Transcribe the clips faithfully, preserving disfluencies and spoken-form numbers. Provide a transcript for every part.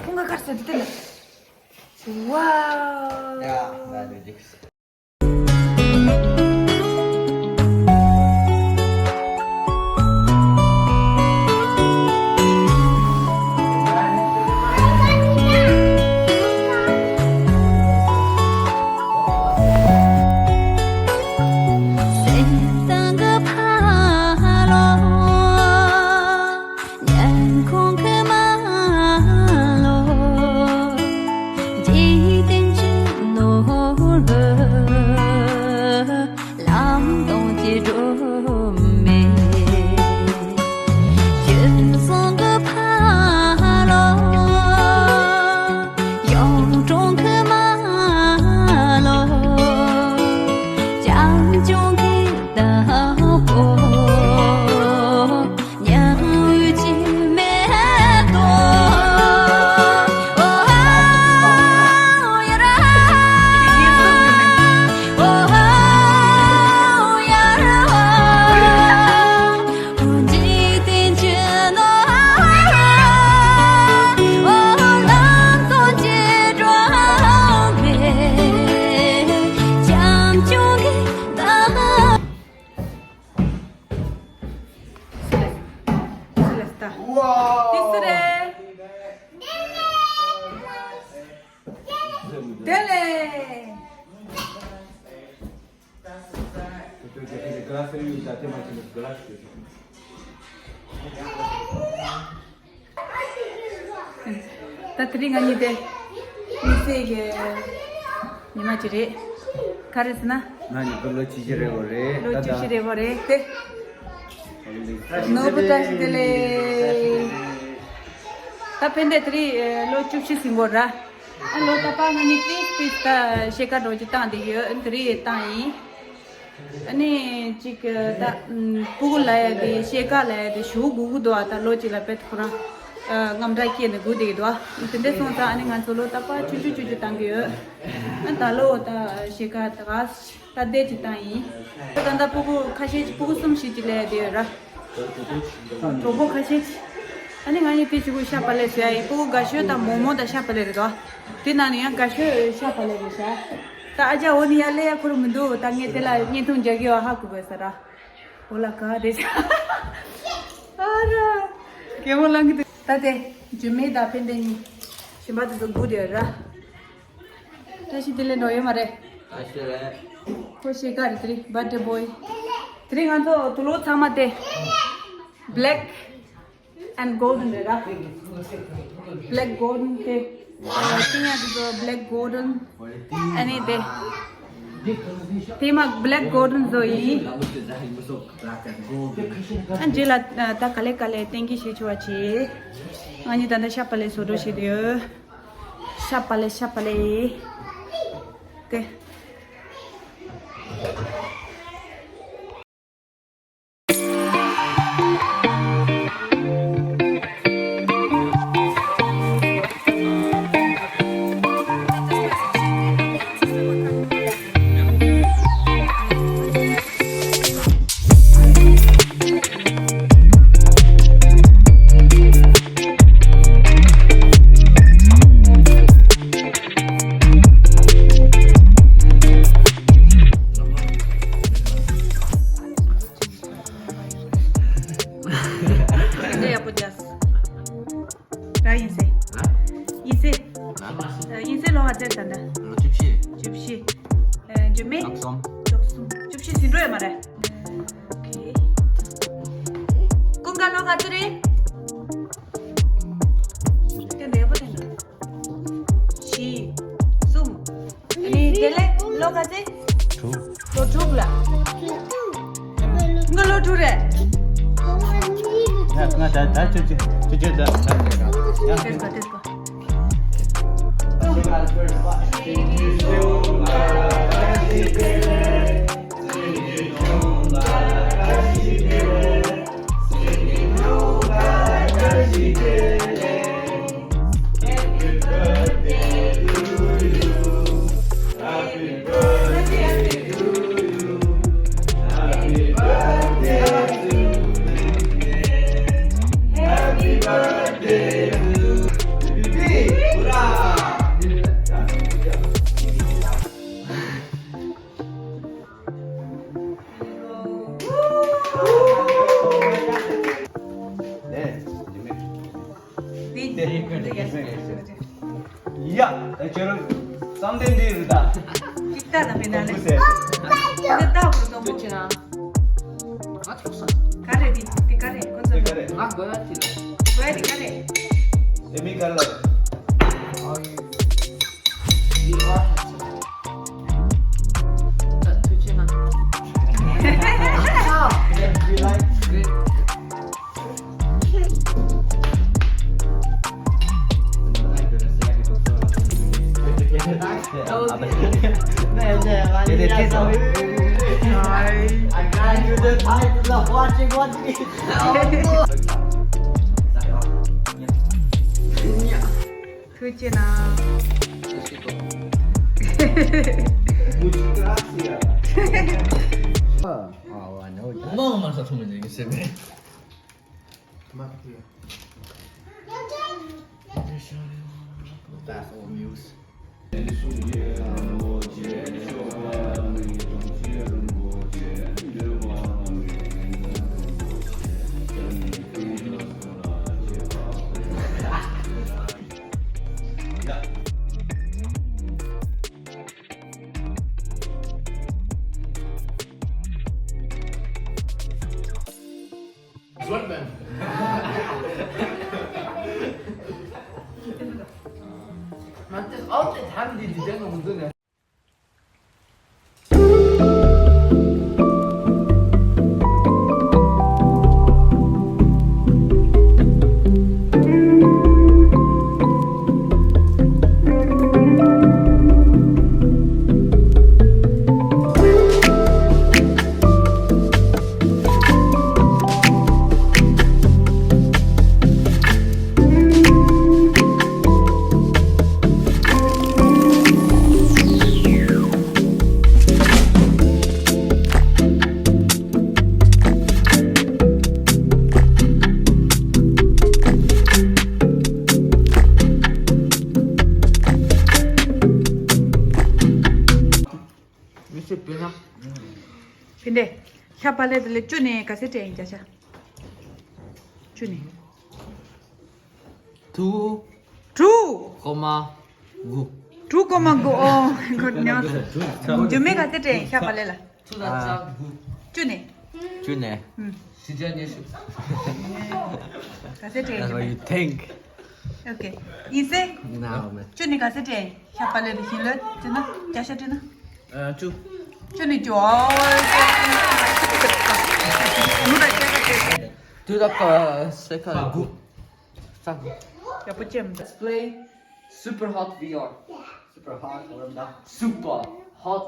ཁོང་ག་གར་སོང་དེ་ལ། ཝའོ། ཝའོ། དེ་སུ་རེད། དེ་ལས། ད་དེ་རིང་ང་གཉིས་དེ་དམིགས་བསལ་གྱི་ཉི་མ་ཅིག་རེད། ག་རེ་ཟེར་ན། ང་གཉིས་ཀྱི་ལོ་བཅུ་བཞི་རེད་འོ་རེད། ལོ་བཅུ་བཞི་རེད་འོ་རེད་དེ། ནོར་བུ་བཀྲ་ཤིས་བདེ་ལེགས། ད་ཕན་བདེ་དེ་རིང་ལོ་བཅུ་བཞི་ཟིན་གོ་ར། ཨ་ལོ་ད་པ་ང་གཉིས་ཏིས་ཏིས་ད་ཤེལ་དཀར་འགྲོ་རྒྱུ་བཏང་བསྡད་ཡོད། དེ་རིང་བཏང་ཡིན། ཨ་ནི་གཅིག་ད་སྤུ་གུ་ལ་ཡ་དེ་ཤེལ་དཀར་ལ་ཡ་དེ་ཞུ་དགོས་ཀྱི་འདུག་ཨ། ད་ལོ་གཅིག་ལ་དཔེ་ཁོ་རང་དངངས་སྐྲག་སྐྱེས་ནས་སྒུག་བསྡད་ཀྱི་འདུག་ཨ། དེ་འདྲ་སོང་ཙང་ཨ་ནི་ང་ཚོ་ལོ་ད་པ་ཆུང་ཆུང་ཆུང་ཆུང་བཏང་གི་ཡོད། ཨ་ད་ལོ་ད་ཤེལ་དཀར་ད་ག་ད་ལྟའི་ཅིག་བཏང་ཡིན། ད་ད་ལྟ་སྤུ་གུ་ཁ་ཤས་ཅིག་སྤུ་གུ་གསུམ་བཞི་ཅིག་སླེབས་བསྡད་ཡོད་ར། གྲོགས་པོ་ཁ་ཤས་ཅིག་ཨ་ནི་ང་གཉིས་དེ་གཅིག་པུ་ཤ་བག་ལེབ་བཟོ་ཡ་ཡིན། སྤུ་གུ་དགའ་ཤོས་དང་མོག་མོག་དང་ཤ་བག་ལེབ་རེད་དོ། དེ་ནང་ནས་ཡང་དགའ་ཤོས་ཤ་བག་ལེབ་རེད་ཤག་ད་ཨ་ཅག་འོ་ནི་ཡར་སླེབས་ཡ་ཁོ་རང་མི་འདུག་ད་ངས་དེ་ལ་བརྙན་ཐུང་རྒྱག་གི་ཡོད་ཧ་གོ་དགོས་ས་ར། འོ་ལ་ག་རེད་ཤག་ཨ་ར། གད་མོ་ལངས་གི་འདུག་ད་དེ་ཇུ་མེ་དང་ཕན་བདེ་གཉིས་གཞན་པ་དེ་ཚོ་སྒུག་བསྡད་ཡོད་ར། བཀྲ་ཤིས་བདེ་ལེགས་འགྲོ་ཡོད་མ་རེད། བཀྲ་ཤིས་བདེ་ལེགས། ཁོ་ཤེལ་དཀར་རེད་དེ་རིང་བར་ཌེ་བོའི། དེ་རིང་ང་ཚོ་དུག་ལོག་ཚང་མ་དེ་black and golden རེད་ར། Black golden དེ་ཤིང་ཡ་དེ་ཚོ་black golden ཨ་ནི་དེ་དེ་མ་black golden བཟོ་ཡིན། ཨ་རྗེས་ལ་ད་ག་ལེ་ག་ལེ་བསྟན་གྱི་ཞེས་ཆེ་བ་བྱེད། ང་གཉིས་ད་ལྟ་ཤ་བག་ལེབ་བཟོ་འགྲོ་བྱེད་དུ་ཡོད། ཤ་བག་ལེབ་ཤ་བག་ལེབ། ཏེ། འདི་ཡག་པོ་རྒྱག་ར་ཡིན་སེ། ཡིན་སེ། ཡིན་སེ་ལོ་ག་ཚོད་ད་ལྟ། ལོ་བཅུ་བཞི། བཅུ་བཞི། ཨ་འཇུ་མེ། ལོ་གསུམ། ལོ་གསུམ། བཅུ་བཞི་ཟིན་འགྲོ་ཡོད་མ་རེད། ཨོ་ཁེ། ཀུན་དགའ་ལོ་ག་ཚོད་རེད། དེ་ལས་ལོ་ག་ཚོད། དྲུག་ལོ་དྲུག་ལ། ང་ལོ་དྲུག་རེད། ང་ང་ད་ད་ཅི་ཅི་ཅི་ཅི་ད་ད་ཡ། དེ་ག་དེ་ག་ཡ། ད་ཁྱོད་རང་བསམ་གཏན་འདི་རེད་ད། ཅིག་ལྟ་ན་མེད་ན་ལེ། ཁུ་སེ། འདི་ལྟ་བུ་རེད་དོ། ཅི་ན། ང་ཐུག་ས། ག་རེ་འདི་འདི་ག་རེ་ཁོ་ཚོ། འདི་ག་རེ། ང་དགོས་ཡ་ཅི་ལ། དགོས་ཡ་འདི་ག་རེ། ཨེ་མི་ག་རེ་ལ། འདི་ཨ་ཐུག་ས། ད་ཐུག་ཅི་ན། You like? Great. I can't do this. I love watching what we ཐུགས་རྗེ་གནང་། Muchas gracias. Oh, I know. Mama, that's what I'm saying. That's all news. མི་ཚེ་དཔེར་ན། ཕན་བདེ། ཤ་པ་ལེ་དེ་ལས་བཅུ་ནས་ག་ཚོད་སྤྲད་ཡིན་བརྒྱ་ཆ། བཅུ་ནས། དྲུག་དྲུག་ཀོ་མ་དགུ། དྲུག་ཀོ་མ་དགུ། ཨོ་གོ་ཉོ། རྒྱུ་མེད་ག་ཚོད་སྤྲད་ཡིན་ཤ་པ་ལེ་ལ། དྲུག་དང་རྩ་དགུ། བཅུ་ནས། བཅུ་ནས། ཨུམ། བཞི་བརྒྱ་ཉི་ཤུ། ག་ཚོད་སྤྲད་ཡིན། That's what you think. Okay. ཡིན་སེ། ནའོ་མེ། བཅུ་ནས་ག་ཚོད་སྤྲད་ཡིན། ཤ་པ་ལེ་དེ་བཞིན་ལོས་སྤྲད་ན་བརྒྱ་ཆ་སྤྲད་ན། ཨ་བཅུ། བཅུ་ནས་བཅུ། ཨོ། ནུ་ད་སྐད་ཆ་སྤྲད། དུས་རབས་ཀ་སེ་ཁ་དགུ། ས་དགུ། ཡག་པོ་ཅེམ། Let's play Super Hot V R. Super Hot. Super Hot.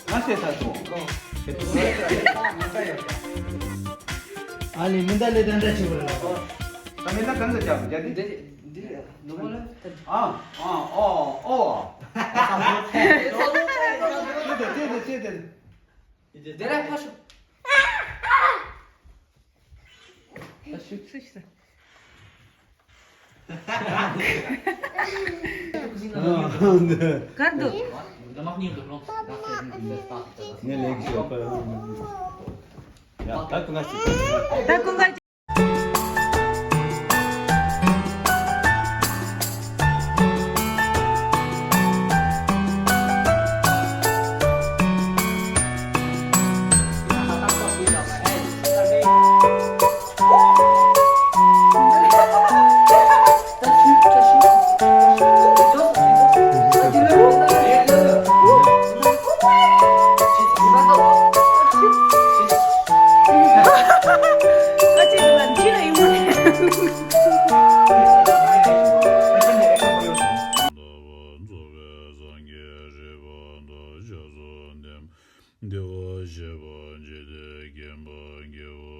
ང་ཤེས་ཚར་སོང་། ཨ་ལི་མི་འདའ་ལེ་དན་འདྲ་ཆེ་བ་ལ། ད་མི་འདའ་གང་གི་ཅག་རྒྱ་དེ། འདི་འདི་ནུ་མོ་ལ་ཨ་ཨ་ཨོ་ཨོ། ཅེ་དེ་ཅེ་དེ་ཅེ་དེ། འདི་ར་ཕ་ཤུ། གར་འདུག་ངས་ལེགས་ཤོད་པ། ཡ་ད་ཀུན་དགའ་ཞིག་ད་ཀུན་དགའ། བདེ་བ་ཞེས་པ་འཇིག་རྟེན་མཁྱེན་པ་དགེ་བ།